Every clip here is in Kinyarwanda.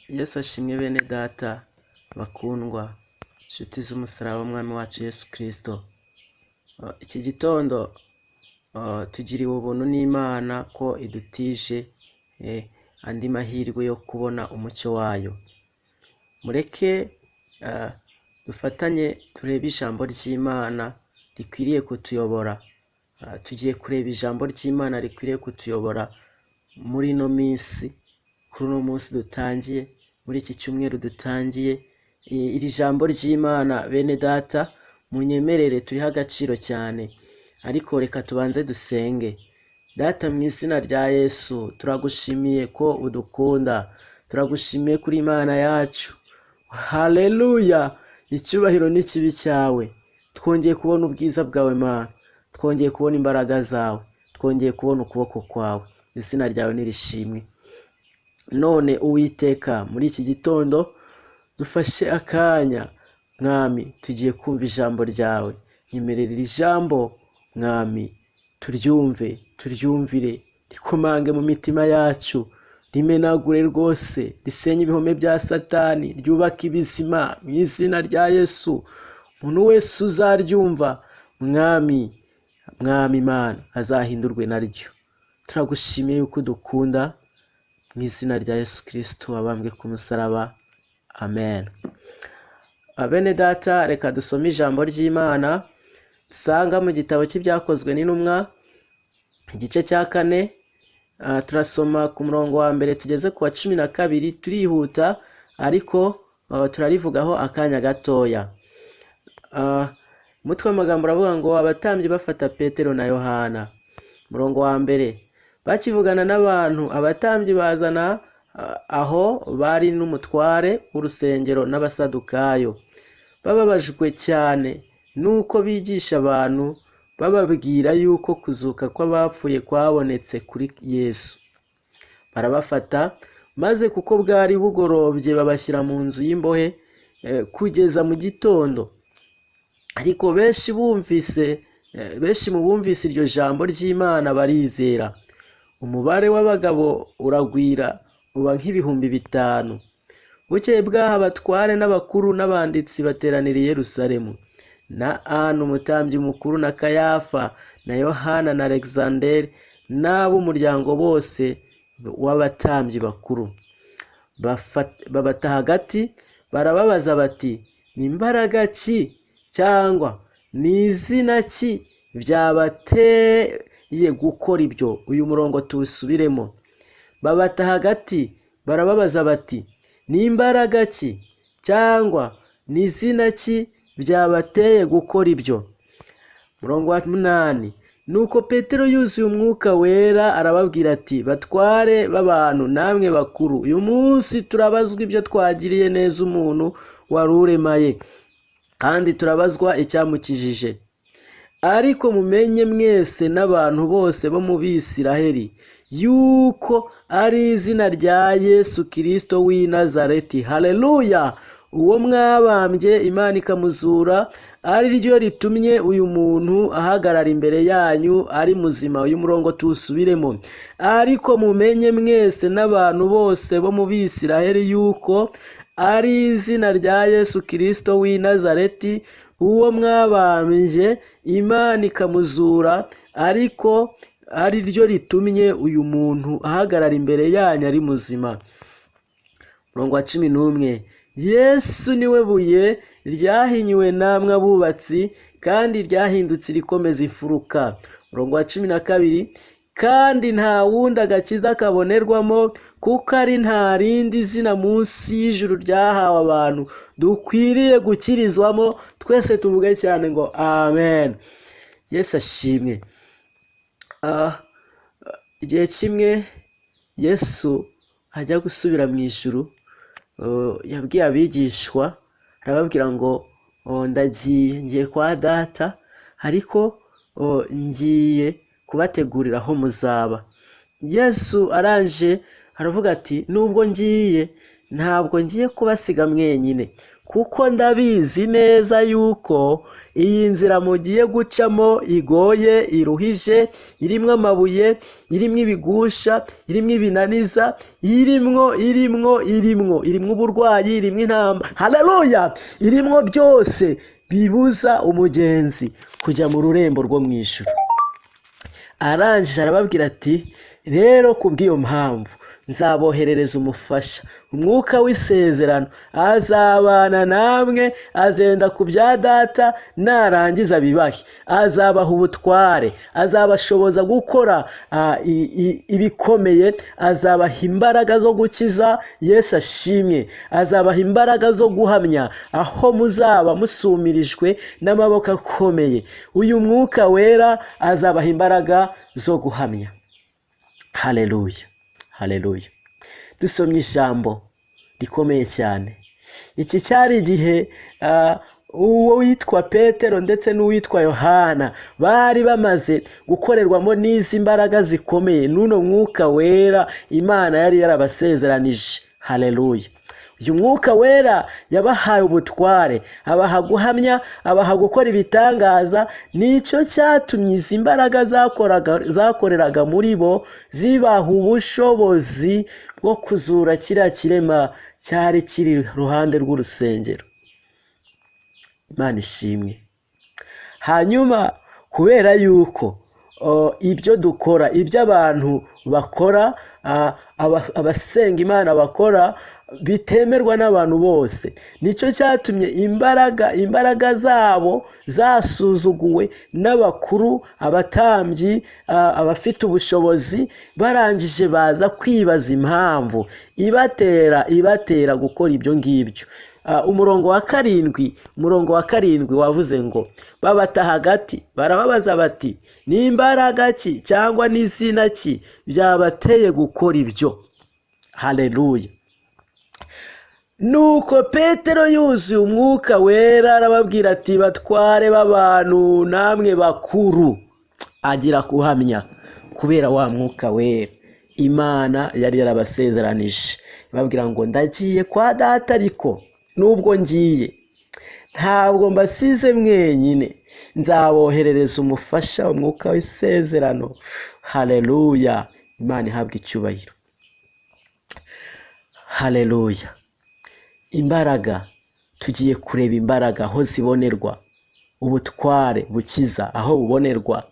Yesu ashimwe bene data bakundwa, inshuti z'umusaraba w'umwami wacu Yesu Kristo. Iki gitondo tugiriwe ubuntu n'Imana ko idutije andi mahirwe yo kubona umucyo wayo. Mureke dufatanye turebe ijambo ry'Imana rikwiriye kutuyobora. Tugiye kureba ijambo ry'Imana rikwiriye kutuyobora muri ino minsi, kuri uno munsi dutangiye, muri iki cyumweru dutangiye. Iri jambo ry'Imana bene data munyemerere turihe agaciro cyane, ariko reka tubanze dusenge. Data, mu izina rya Yesu, turagushimiye ko udukunda, turagushimiye kuri Imana yacu. Haleluya! Icyubahiro n'ikibi cyawe. Twongeye kubona ubwiza bwawe Mana, twongeye kubona imbaraga zawe, twongeye kubona ukuboko kwawe. Izina ryawe nirishimwe. None Uwiteka, muri iki gitondo dufashe akanya, Mwami, tugiye kumva ijambo ryawe. Nyemerera iri jambo, Mwami, turyumve, turyumvire, rikomange mu mitima yacu, rimenagure rwose, risenye ibihome bya Satani, ryubake ibizima mu izina rya Yesu. Umuntu wese uzaryumva, Mwami, Mwami Imana, azahindurwe naryo. Turagushimiye yuko udukunda, mu izina rya Yesu Kristo wabambwe ku musaraba, amen. Bene data, reka dusome ijambo ry'Imana dusanga mu gitabo cy'Ibyakozwe n'Intumwa, igice cya 4. Turasoma ku murongo wa 1 tugeze ku wa 12. Turihuta ariko turarivugaho akanya gatoya. Umutwe w'amagambo uravuga ngo abatambyi bafata Petero na Yohana. Umurongo wa 1: bakivugana n'abantu, abatambyi bazana aho bari n'umutware w'urusengero n'abasadukayo, bababajwe cyane nuko bigisha abantu bababwira yuko kuzuka kw'abapfuye kwabonetse kuri Yesu. Barabafata, maze kuko bwari bugorobye babashyira mu nzu y'imbohe kugeza mu gitondo. Ariko benshi mu bumvise iryo jambo ry'Imana barizera. Umubare w'abagabo uragwira uba nk'ibihumbi 5. Bukeye bw'aho abatware n'abakuru n'abanditsi bateranira i Yerusalemu, na Ana umutambyi mukuru na Kayafa na Yohana na Alexander n'ab'umuryango bose w'abatambyi bakuru. Babata hagati, barababaza bati: ni imbaraga ki cyangwa ni izina ki byabateye gukora ibyo? Uyu murongo tuwusubiremo. Babata hagati, barababaza bati: ni imbaraga ki cyangwa ni izina ki byabateye gukora ibyo? Murongo wa 8: nuko Petero yuzuye Umwuka Wera arababwira ati: batware b'abantu namwe bakuru, uyu munsi turabazwa ibyo twagiriye neza umuntu wari uremaye, kandi turabazwa icyamukijije. Ariko mumenye mwese n'abantu bose bo mu Bisiraheli yuko ari izina rya Yesu Kristo w'i Nazareti, haleluya, uwo mwabambye Imana ikamuzura, ari ryo ritumye uyu muntu ahagarara imbere yanyu ari muzima. Uyu murongo tuwusubiremo. Ariko mumenye mwese n'abantu bose bo mu Bisiraheli yuko ari izina rya Yesu Kristo w'i Nazareti, uwo mwabambye Imana ikamuzura, ariko ari ryo ritumye uyu muntu ahagarara imbere yanyu ari muzima. Murongo wa 11: Yesu niwe buye ryahinyuwe namwe abubatsi, kandi ryahindutse irikomeza imfuruka. Murongo wa 12: kandi nta wundi agakiza kabonerwamo, kuko ari nta rindi zina munsi y'ijuru ryahawe abantu dukwiriye gukirizwamo. Twese tuvuge cyane ngo amen. Yesu ashimwe. Igihe kimwe Yesu ajya gusubira mu ijuru, yabwiye abigishwa, arababwira ngo: ndagiye, ngiye kwa data, ariko ngiye kubategurira aho muzaba. Yesu araje aravuga ati: nubwo ngiye, ntabwo ngiye kubasiga mwenyine. Kuko ndabizi neza yuko iyi nzira mugiye gucamo igoye, iruhije, irimwo amabuye, irimwo ibigusha, irimwo ibinaniza, irimwo irimwo irimwo irimwo uburwayi, irimwo intamba, haleluya, irimwo byose bibuza umugenzi kujya mu rurembo rwo mu ijuru. Arangije arababwira ati rero kubw'iyo mpamvu nzaboherereza umufasha, umwuka w'isezerano, azabana namwe, azenda ku bya data, narangiza abibahe, azabaha ubutware, azabashoboza gukora ibikomeye, azabaha imbaraga zo gukiza, Yesu ashimwe, azabaha imbaraga zo guhamya aho muzaba musumirijwe n'amaboko akomeye. Uyu mwuka wera azabaha imbaraga zo guhamya. Haleluya, haleluya. Dusomye ijambo rikomeye cyane. Iki cyari igihe uwo witwa Petero ndetse n'uwitwa Yohana bari bamaze gukorerwamo n'izi mbaraga zikomeye n'uno mwuka wera Imana yari yarabasezeranije. Haleluya. Uyu mwuka wera yabahaye ubutware, abaha guhamya, abaha gukora ibitangaza. Nicyo cyatumye izi mbaraga zakoreraga muri bo zibaha ubushobozi bwo kuzura kiriya kirema cyari kiri iruhande rw'urusengero. Imana ishimwe. Hanyuma kubera yuko ibyo dukora, ibyo abantu bakora, abasenga Imana bakora bitemerwa n'abantu bose, nicyo cyatumye imbaraga zabo zasuzuguwe n'abakuru, abatambyi, abafite ubushobozi. Barangije baza kwibaza impamvu ibatera gukora ibyo ngibyo. Umurongo wa 7, wavuze ngo babata hagati barababaza bati ni imbaraga ki cyangwa n'izina ki byabateye gukora ibyo? Haleluya. Nuko Petero yuzuye umwuka wera arababwira ati batware b'abantu namwe bakuru. Agira kuhamya kubera wa mwuka wera Imana yari yarabasezeranije, ibabwira ngo ndagiye kwa data, ariko nubwo ngiye ntabwo mbasize mwenyine, nzaboherereza umufasha, umwuka w'isezerano. Haleluya. Imana ihabwa icyubahiro. Haleluya. Imbaraga, tugiye kureba imbaraga aho zibonerwa, ubutware bukiza aho bubonerwa.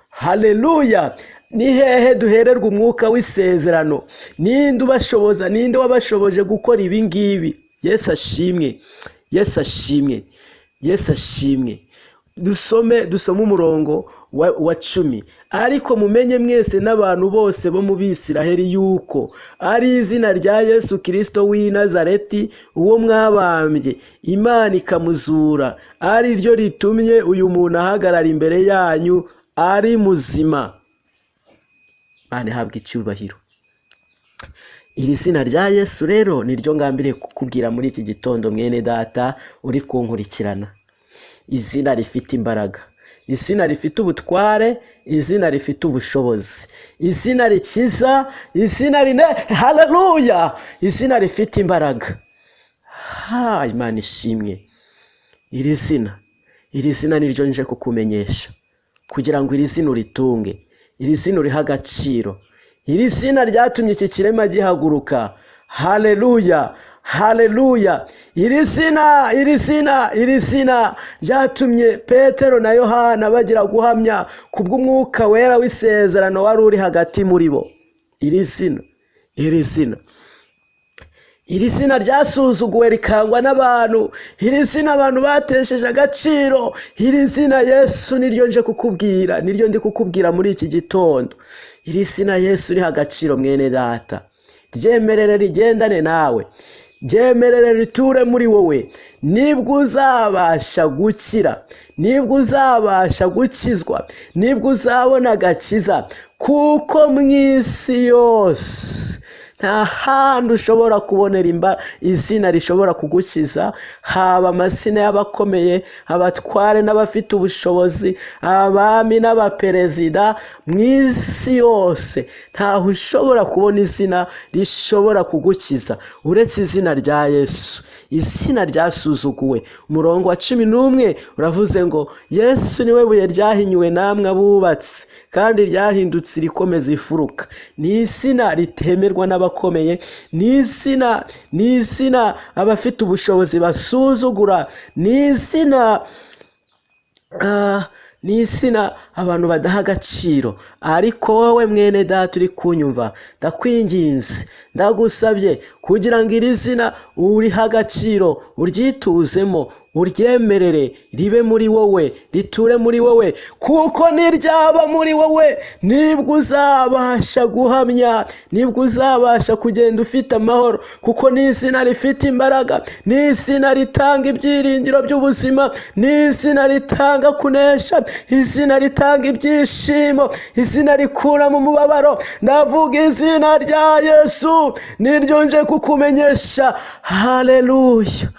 Haleluya. Ni hehe duhererwa umwuka w'isezerano? Ninde ubashoboza? Ninde wabashoboje gukora ibi ngibi? Yesu ashimwe, Yesu ashimwe, Yesu ashimwe. Dusome umurongo wa 10. Ariko mumenye mwese n'abantu bose bo mu Bisiraheli yuko ari izina rya Yesu Kristo w'i Nazareti, uwo mwabambye, Imana ikamuzura, ari ryo ritumye uyu muntu ahagarara imbere yanyu ari muzima. Imana ihabwa icyubahiro. Iri zina rya Yesu rero niryo ngambiriye kukubwira muri iki gitondo, mwene data uri kunkurikirana. Izina rifite imbaraga, izina rifite ubutware, izina rifite ubushobozi, izina rikiza, izina rine, haleluya, izina rifite imbaraga. Ha, Imana ishimwe. Iri zina niryo nje kukumenyesha, kugira ngo iri zina uritunge, iri zina urihe agaciro. Iri zina ryatumye iki kirema gihaguruka. Haleluya, haleluya. Iri zina, iri zina, iri zina ryatumye Petero na Yohana bagira guhamya kubw'umwuka wera w'isezerano wari uri hagati muri bo. Iri zina, iri zina, iri zina ryasuzuguwe rikangwa n'abantu. Iri zina abantu batesheje agaciro. Iri zina Yesu niryo nje kukubwira, niryo ndi kukubwira muri iki gitondo. Iri zina Yesu riha agaciro mwene data. Ryemerere rigendane nawe, ryemerere riture muri wowe. Nibwo uzabasha gukira, nibwo uzabasha gukizwa, nibwo uzabona agakiza, kuko mu isi yose Nta handi ushobora kubonera izina rishobora kugukiza, haba amazina y'abakomeye, abatware n'abafite ubushobozi, abami n'abaperezida mu isi yose. Ntaho ushobora kubona izina rishobora kugukiza uretse izina rya Yesu, izina ryasuzuguwe. Umurongo wa 11 uravuze ngo Yesu niwe buye ryahinyuwe namwe abubatsi, kandi ryahindutse irikomeza ifuruka. Ni izina ritemerwa n'abakomeye, ni izina abafite ubushobozi basuzugura, ni izina abantu badaha agaciro. Ariko wowe mwene data uri kunyumva, ndakwinginze, ndagusabye kugira ngo iri zina urihe agaciro, uryituzemo, uryemerere ribe muri wowe, riture muri wowe, kuko niryaba muri wowe nibwo uzabasha guhamya, nibwo uzabasha kugenda ufite amahoro, kuko ni izina rifite imbaraga, ni izina ritanga ibyiringiro by'ubuzima, ni izina ritanga kunesha, izina ritanga ibyishimo, izina rikura mu mubabaro. Ndavuga izina rya Yesu, niryo nje kukumenyesha. Haleluya.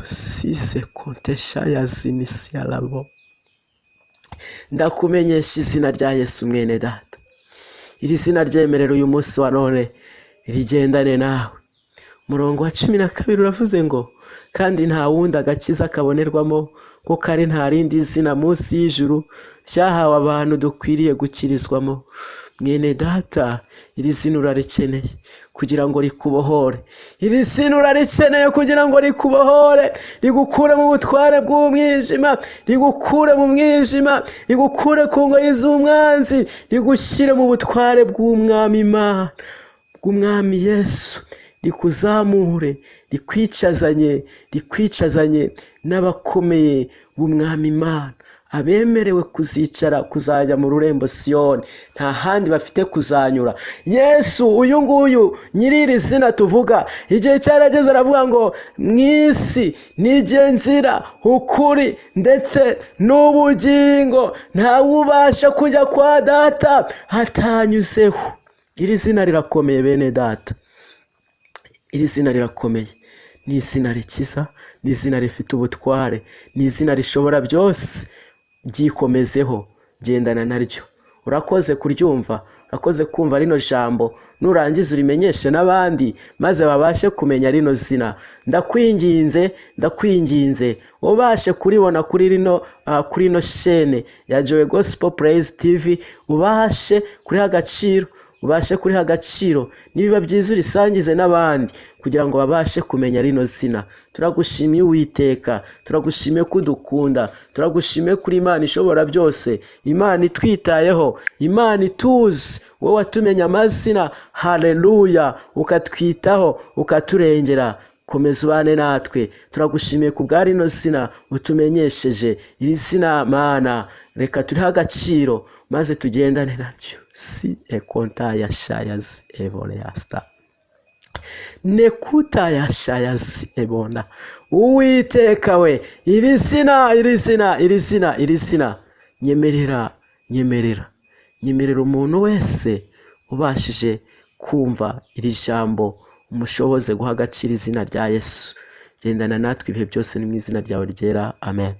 Sise kontesha ya zinisialabo. Ndakumenyesha izina rya Yesu mwene data. Iri zina ryemerera uyu munsi wa none rigendane nawe. Umurongo wa 12 uravuze ngo kandi nta wundi agakiza kabonerwamo, kuko ari nta rindi zina munsi y'ijuru ryahawe abantu dukwiriye gukirizwamo. Mwene data, iri zina urarikeneye kugira ngo rikubohore. Iri zina urarikeneye kugira ngo rikubohore, rigukure mu butware bw'umwijima, rigukure mu mwijima, rigukure ku ngoyi z'umwanzi, rigushyire mu butware bw'umwami Imana, bw'umwami Yesu, rikuzamure, rikwicazanye n'abakomeye b'umwami Imana, abemerewe kuzicara kuzajya mu rurembo Siyoni, nta handi bafite kuzanyura. Yesu uyu nguyu nyiri iri zina tuvuga, igihe cyarageze aravuga ngo mu isi nijye nzira, ukuri ndetse n'ubugingo, ntawubasha kujya kwa data atanyuzeho. Iri zina rirakomeye bene data, iri zina rirakomeye. Ni izina rikiza, ni izina rifite ubutware, ni izina rishobora byose. Byikomezeho, gendana naryo. Urakoze kuryumva, urakoze kumva rino jambo. Nurangiza urimenyeshe n'abandi maze babashe kumenya rino zina. Ndakwinginze, ndakwinginze ubashe kuribona kuri rino kuri ino shene ya Joy Gospel Praise TV, ubashe kuriha agaciro, ubashe kuriha agaciro. Nibiba byiza urisangize n'abandi kugira ngo babashe kumenya rino zina. Turagushimiye Uwiteka, turagushimiye ko udukunda, turagushimiye kuri Imana ishobora byose, Imana itwitayeho, Imana ituzi, wowe watumenya amazina. Haleluya, ukatwitaho, ukaturengera. Komeza ubane natwe. Turagushimiye ku bwa rino zina utumenyesheje. Iri zina Mana reka turihe agaciro maze tugendane naryo. Si ekonta ya shayazi evoleasta nekuta ya shayazi ebona. Uwiteka we, iri zina, iri zina, iri zina, iri zina, nyemerera, nyemerera, nyemerera umuntu wese ubashije kumva iri jambo, umushoboze guha agaciro izina rya Yesu. Gendana natwe ibihe byose, ni mu izina ryawe ryera, amen.